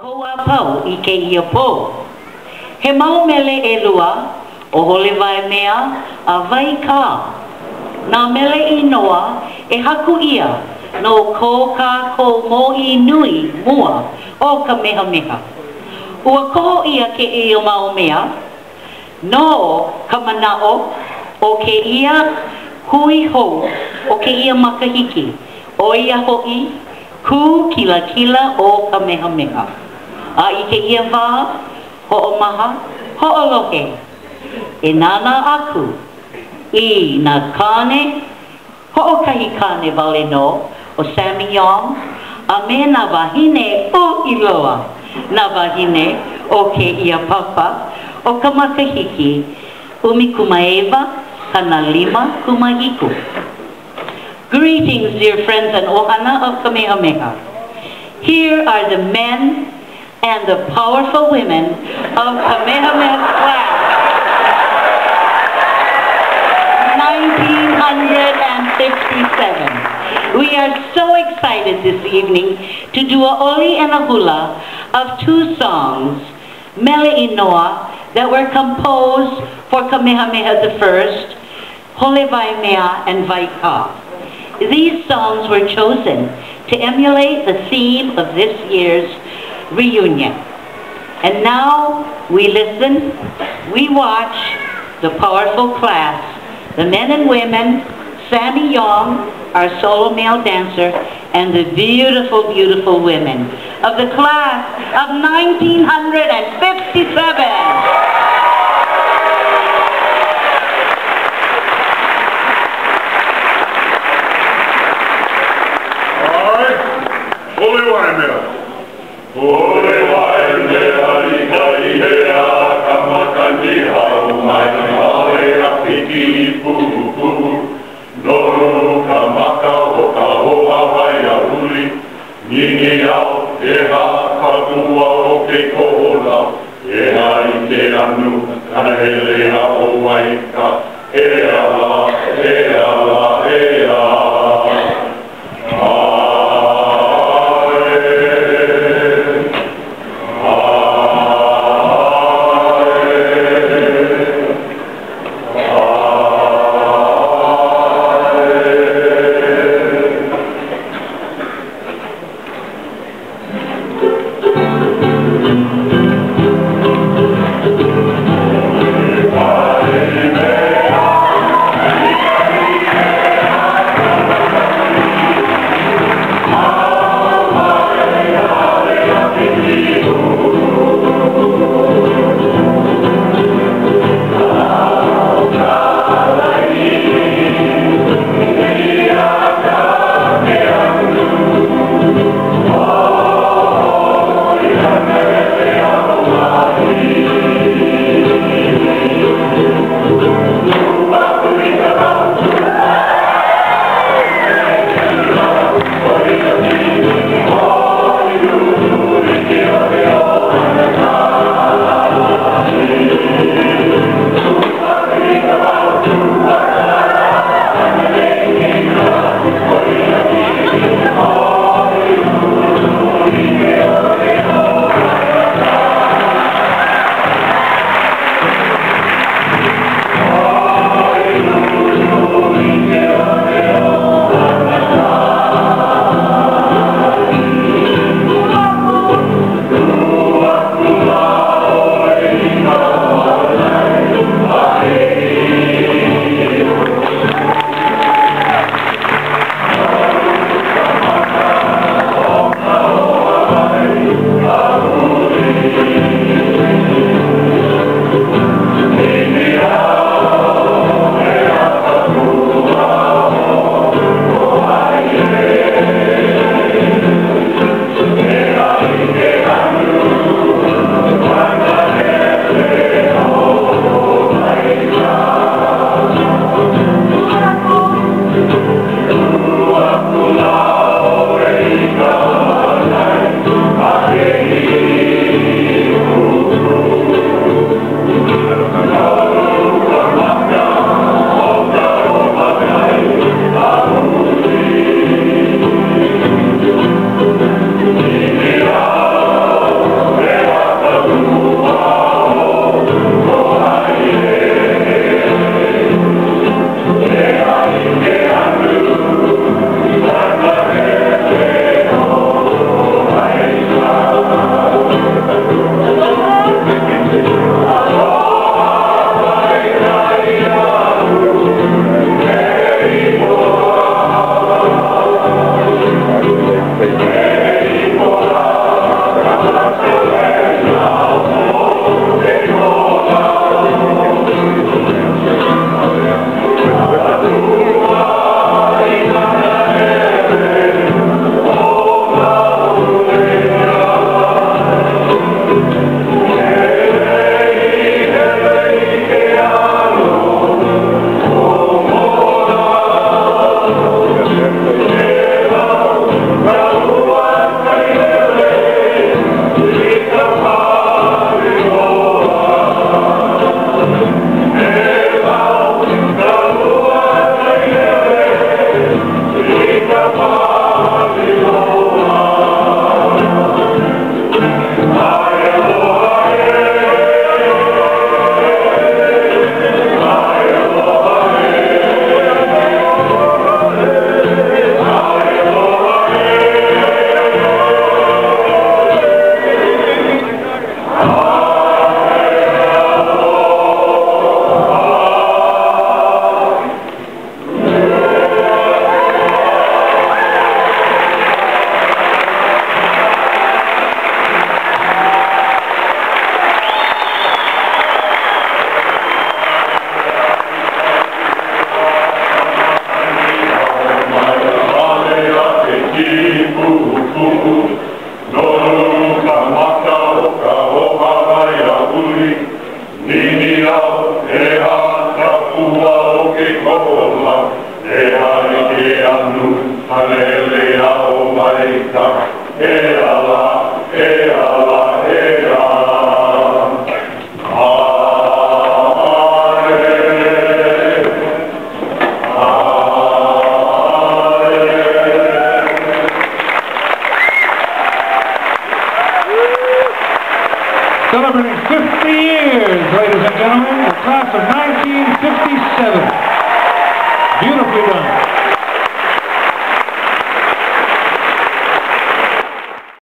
ʻoukou a pau i kēia pō. He mau mele ʻelua, ʻo Hole Waimea a Wai Kā, nā mele inoa e haku ʻia no ko kākou mōʻī nui mua ʻo Kamehameha. Ua koho ʻia kēia mau mea no ka manaʻo o kēia hui hou o kēia makahiki, ʻo ia hoʻi, Kū kilakila ʻo Kamehameha. A i kēia wā, hoʻomaha, hoʻolohe, e nānā aku i nā kāne, hoʻokahi kāne wale nō, ʻo Sammy Younge, a me nā wāhine uʻi loa, nā wāhine o kēia papa o ka makahiki 1957. Greetings, dear friends and ohana of Kamehameha. Here are the men and the powerful women of Kamehameha's class, 1957. We are so excited this evening to do a oli and a hula of two songs, Mele Inoa, that were composed for Kamehameha I, Hole Waimea, and Waika. These songs were chosen to emulate the theme of this year's reunion. And now we listen, we watch the powerful class, the men and women, Sammy Younge, our solo male dancer, and the beautiful, beautiful women of the class of 1957. Hole Waimea. Hole Waimea i ka ihe a ka makani hau mai hale a hiki i Puʻupuʻu. Nohu ka maka o ka hohawai a huli, Niniau, ʻeha ka ua o ke kohola, ʻEha i ke anu, kanahele a ʻo Waika, ea lā, ea lā, ea. Nihiau, ʻEha ka pua o ke kohola, ʻEha i ke anu, Hanele ao maika, E ala, e ala, e ala. Celebrating 50 years, ladies and gentlemen, the class of 1957. Beautifully done.